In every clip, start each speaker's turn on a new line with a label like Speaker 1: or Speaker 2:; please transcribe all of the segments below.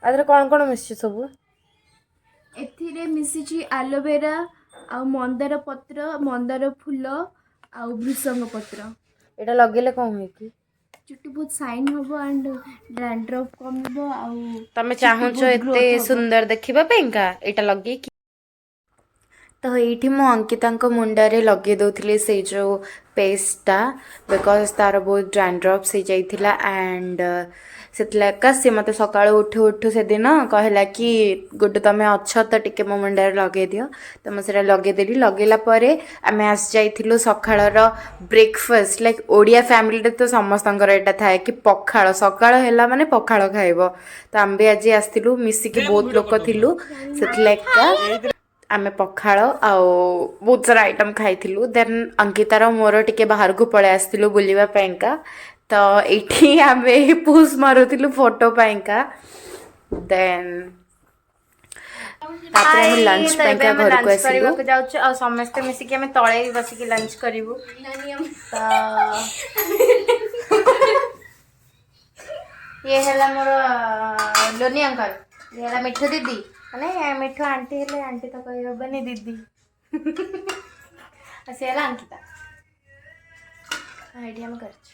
Speaker 1: ଆଦେହରେ କ'ଣ କ'ଣ ମିଶିଛି ସବୁ?
Speaker 2: ଏଥିରେ ମିଶିଛି ଆଲୋଭେରା ଆଉ ମନ୍ଦାର ପତ୍ର, ମନ୍ଦାର ଫୁଲ ଆଉ ଭୃସଙ୍ଗ ପତ୍ର।
Speaker 1: ଏଇଟା ଲଗେଇଲେ କ'ଣ ହୁଏ କି?
Speaker 2: ଚୁଟି ବହୁତ ସାଇନ୍ ହବ ଆଣ୍ଡ ଡ୍ୟାଣ୍ଡ୍ରଫ୍ କମିବ ଆଉ
Speaker 1: ତମେ
Speaker 2: ଚୁଟି
Speaker 1: ଚାହୁଁଛ
Speaker 2: ବହୁତ
Speaker 1: ଏତେ
Speaker 2: ଗ୍ରୋଥ୍ ହବ।
Speaker 1: ସୁନ୍ଦର ଦେଖିବା ପାଇଁକା ଏଇଟା ଲଗେଇକି? ତ ଏଇଠି ମୁଁ ଅଙ୍କିତାଙ୍କ ମୁଣ୍ଡରେ ଲଗେଇ ଦେଉଥିଲି ସେଇ ଯେଉଁ ପେଷ୍ଟଟା, because ତାର ବହୁତ ଡ୍ୟାଣ୍ଡ୍ରଫ୍ସ ହେଇଯାଇଥିଲା। ଆଣ୍ଡ ସେଥିଲାଗି ସିଏ ମୋତେ ସକାଳୁ ଉଠୁ ଉଠୁ ସେଦିନ କହିଲା କି ଗୁଡୁ, ତମେ ଅଛ ତ ଟିକେ ମୋ ମୁଣ୍ଡରେ ଲଗେଇ ଦିଅ। ତ ମୁଁ ସେଇଟା ଲଗେଇଦେଲି। ଲଗେଇଲା ପରେ ଆମେ ଆସିଯାଇଥିଲୁ ସକାଳର ବ୍ରେକଫାଷ୍ଟ। ଲାଇକ୍ ଓଡ଼ିଆ ଫ୍ୟାମିଲିରେ ତ ସମସ୍ତଙ୍କର ଏଇଟା ଥାଏ କି ପଖାଳ, ସକାଳ ହେଲା ମାନେ ପଖାଳ ଖାଇବ। ତ ଆମେ ବି ଆଜି ଆସିଥିଲୁ ମିଶିକି, ବହୁତ ଲୋକ ଥିଲୁ, ସେଥିଲାଗି ଆମେ ପଖାଳ ଆଉ ବହୁତ ସାରା ଆଇଟମ୍ ଖାଇଥିଲୁ। ଦେନ୍ ଅଙ୍କିତାର ମୋର ଟିକେ ବାହାରକୁ ପଳେଇ ଆସିଥିଲୁ ବୁଲିବା ପାଇଁକା। ତ ଏଇଠି ଆମେ ପୋଜ୍ ମାରୁଥିଲୁ ଫଟୋ ପାଇଁକା। ଦେନ୍ ତାପରେ ଆମେ ଲଞ୍ଚ
Speaker 3: ତ ଏବେ
Speaker 1: ପାଇଁକା
Speaker 3: ଆମେ
Speaker 1: ଘରକୁ
Speaker 3: ଲଞ୍ଚ
Speaker 1: ଆସିଲୁ।
Speaker 3: କରିବାକୁ ଯାଉଛୁ ଆଉ ସମସ୍ତେ ମିଶିକି ଆମେ ତଳେ ବି ବସିକି ଲଞ୍ଚ କରିବୁ। ତ ଇଏ ହେଲା ମୋର ଲୋନି ଅଙ୍କଲ, ଇଏ ହେଲା ମିଠୁ ଦିଦି, ମାନେ ମିଠୁ ଆଣ୍ଟି, ହେଲେ ଆଣ୍ଟି ତ କହିହେବନି, ଦିଦି। ଆଉ ସିଏ ହେଲା ଅଙ୍କିତା। ଏଇଠି ଆମେ କରିଛୁ।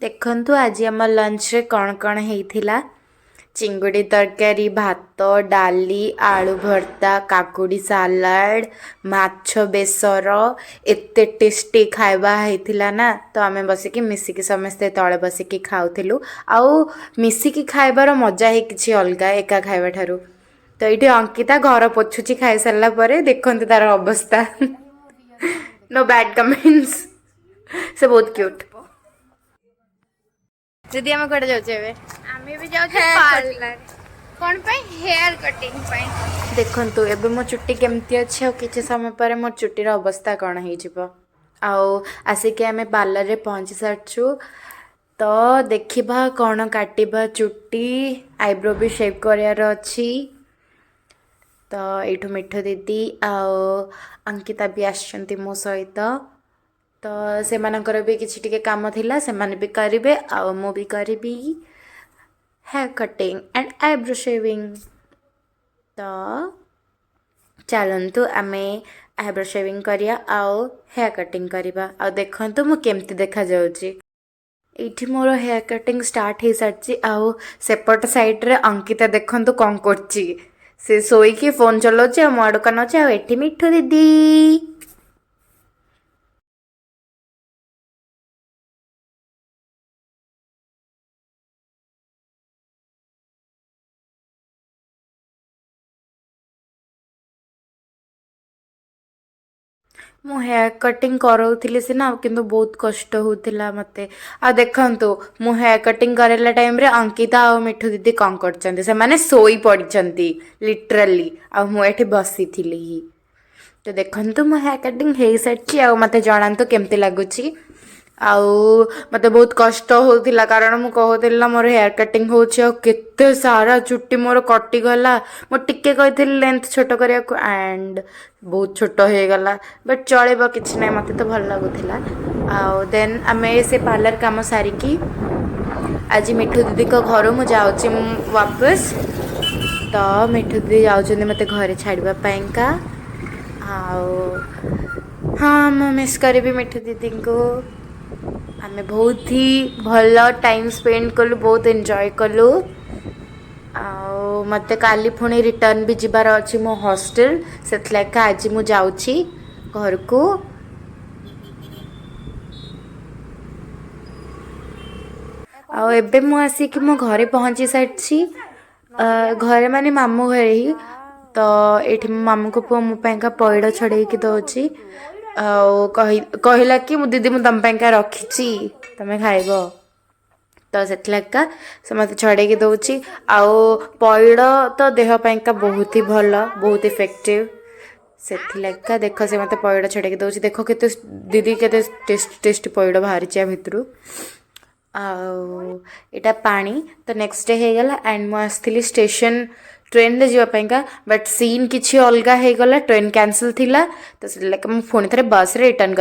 Speaker 1: ଦେଖନ୍ତୁ, ଆଜି ଆମ ଲଞ୍ଚରେ କ'ଣ କ'ଣ ହେଇଥିଲା। ଚିଙ୍ଗୁଡ଼ି ତରକାରୀ, ଭାତ, ଡାଲି, ଆଳୁ ଭର୍ତ୍ତା, କାକୁଡ଼ି ସାଲାଡ଼, ମାଛ ବେସର। ଏତେ ଟେଷ୍ଟି ଖାଇବା ହେଇଥିଲା ନା, ତ ଆମେ ବସିକି ମିଶିକି ସମସ୍ତେ ତଳେ ବସିକି ଖାଉଥିଲୁ। ଆଉ ମିଶିକି ଖାଇବାର ମଜା ହିଁ କିଛି ଅଲଗା ଏକା ଖାଇବା ଠାରୁ। ତ ଏଇଠି ଅଙ୍କିତା ଘର ପୋଛୁଛି ଖାଇସାରିଲା ପରେ। ଦେଖନ୍ତୁ ତାର ଅବସ୍ଥା। ନୋ ବ୍ୟାଡ୍ କମେଣ୍ଟସ୍, ସେ ବହୁତ କ୍ୟୁଟ୍।
Speaker 3: ଦିଦି, ଆମେ କୁଆଡ଼େ ଯାଉଛୁ ଏବେ?
Speaker 2: ଆମେ ବି ଯାଉଛୁ ପାର୍ଲର। କ'ଣ ପାଇଁ? ହେୟାର କଟିଂ ପାଇଁ।
Speaker 1: ଦେଖନ୍ତୁ ଏବେ ମୋ ଚୁଟି କେମିତି ଅଛି ଆଉ କିଛି ସମୟ ପରେ ମୋ ଚୁଟିର ଅବସ୍ଥା କ'ଣ ହେଇଯିବ। ଆଉ ଆସିକି ଆମେ ପାର୍ଲରରେ ପହଞ୍ଚି ସାରିଛୁ। ତ ଦେଖିବା କ'ଣ କାଟିବା ଚୁଟି, ଆଇବ୍ରୋ ବି ସେଭ୍ କରିବାର ଅଛି। ତ ଏଇଠୁ ମିଠୁ ଦିଦି ଆଉ ଅଙ୍କିତା ବି ଆସିଛନ୍ତି ମୋ ସହିତ। ତ ସେମାନଙ୍କର ବି କିଛି ଟିକେ କାମ ଥିଲା, ସେମାନେ ବି କରିବେ ଆଉ ମୁଁ ବି କରିବି hair cutting and eyebrow shaving. ତ ଚାଲନ୍ତୁ, ଆମେ ଆଇବ୍ରୋ ସେଭିଂ କରିବା ଆଉ ହେୟାର କଟିଂ କରିବା। ଆଉ ଦେଖନ୍ତୁ ମୁଁ କେମିତି ଦେଖାଯାଉଛି। ଏଇଠି ମୋର ହେୟାର କଟିଂ ଷ୍ଟାର୍ଟ ହେଇସାରିଛି। ଆଉ ସେପଟ ସାଇଡ଼୍ରେ ଅଙ୍କିତା ଦେଖନ୍ତୁ କ'ଣ କରୁଛି। ସେ ଶୋଇକି ଫୋନ୍ ଚଲାଉଛି ଆଉ ମୋ ଆଡ଼କୁ ଅନଉଛି। ଆଉ ଏଠି ମିଠୁ ଦିଦି। ମୁଁ ହେୟାର କଟିଂ କରାଉଥିଲି ସିନା, କିନ୍ତୁ ବହୁତ କଷ୍ଟ ହେଉଥିଲା ମୋତେ। ଆଉ ଦେଖନ୍ତୁ, ମୁଁ ହେୟାର କଟିଂ କରାଇଲା ଟାଇମ୍ରେ ଅଙ୍କିତା ଆଉ ମିଠୁ ଦିଦି କ'ଣ କରୁଛନ୍ତି। ସେମାନେ ଶୋଇ ପଡ଼ିଛନ୍ତି ଲିଟରାଲି, ଆଉ ମୁଁ ଏଠି ବସିଥିଲି ହିଁ। ତ ଦେଖନ୍ତୁ, ମୋ ହେୟାର କଟିଂ ହେଇସାରିଛି ଆଉ ମୋତେ ଜଣାନ୍ତୁ କେମିତି ଲାଗୁଛି। ଆଉ ମୋତେ ବହୁତ କଷ୍ଟ ହେଉଥିଲା, କାରଣ ମୁଁ କହୁଥିଲି ନା ମୋର ହେୟାର କଟିଂ ହେଉଛି ଆଉ କେତେ ସାରା ଚୁଟି ମୋର କଟିଗଲା। ମୁଁ ଟିକେ କହିଥିଲି ଲେନ୍ଥ ଛୋଟ କରିବାକୁ ଆଣ୍ଡ ବହୁତ ଛୋଟ ହେଇଗଲା। ବଟ୍ ଚଳିବ, କିଛି ନାହିଁ, ମୋତେ ତ ଭଲ ଲାଗୁଥିଲା। ଆଉ ଦେନ୍ ଆମେ ସେ ପାର୍ଲର କାମ ସାରିକି ଆଜି ମିଠୁ ଦିଦିଙ୍କ ଘରୁ ମୁଁ ଯାଉଛି ମୁଁ ୱାପସ। ତ ମିଠୁ ଦିଦି ଯାଉଛନ୍ତି ମୋତେ ଘରେ ଛାଡ଼ିବା ପାଇଁକା। ଆଉ ହଁ, ମୁଁ ମିସ୍ କରିବି ମିଠୁ ଦିଦିଙ୍କୁ। ଆମେ ବହୁତ ହି ଭଲ ଟାଇମ୍ ସ୍ପେଣ୍ଡ କଲୁ, ବହୁତ ଏନ୍ଜୟ କଲୁ। ଆଉ ମୋତେ କାଲି ପୁଣି ରିଟର୍ନ ବି ଯିବାର ଅଛି ମୋ ହଷ୍ଟେଲ, ସେଥିଲାଗି ଆଜି ମୁଁ ଯାଉଛି ଘରକୁ। ଆଉ ଏବେ ମୁଁ ଆସିକି ମୋ ଘରେ ପହଞ୍ଚି ସାରିଛି। ଘରେ ମାନେ ମାମୁଁ ଘରେ ହିଁ। ତ ଏଇଠି ମୋ ମାମୁଁଙ୍କ ପୁଅ ମୋ ପାଇଁକା ପଇଡ଼ ଛଡ଼େଇକି ଦେଉଛି ଆଉ କହିଲା କି ମୁଁ ଦିଦି, ମୁଁ ତମ ପାଇଁକା ରଖିଛି, ତମେ ଖାଇବ। ତ ସେଥିଲାଗିକା ସେ ମୋତେ ଛଡ଼େଇକି ଦେଉଛି। ଆଉ ପଇଡ଼ ତ ଦେହ ପାଇଁକା ବହୁତ ହି ଭଲ, ବହୁତ ଇଫେକ୍ଟିଭ। ସେଥିଲାଗିକା ଦେଖ, ସେ ମୋତେ ପଇଡ଼ ଛଡ଼େଇକି ଦେଉଛି। ଦେଖ କେତେ ଦିଦି, କେତେ ଟେଷ୍ଟି ଟେଷ୍ଟି ପଇଡ଼ ବାହାରିଛି ୟା ଭିତରୁ। ଆଉ ଏଇଟା ପାଣି। ତ ନେକ୍ସଟ ଡେ ହେଇଗଲା ଆଣ୍ଡ ମୁଁ ଆସିଥିଲି ଷ୍ଟେସନ ଟ୍ରେନରେ ଯିବା ପାଇଁକା, ବଟ୍ ସିନ୍ କିଛି ଅଲଗା ହେଇଗଲା। ଟ୍ରେନ୍ କ୍ୟାନସଲ୍ ଥିଲା, ତ ସେଥିଲାଗି ମୁଁ ପୁଣି ଥରେ ବସ୍ରେ ରିଟର୍ନ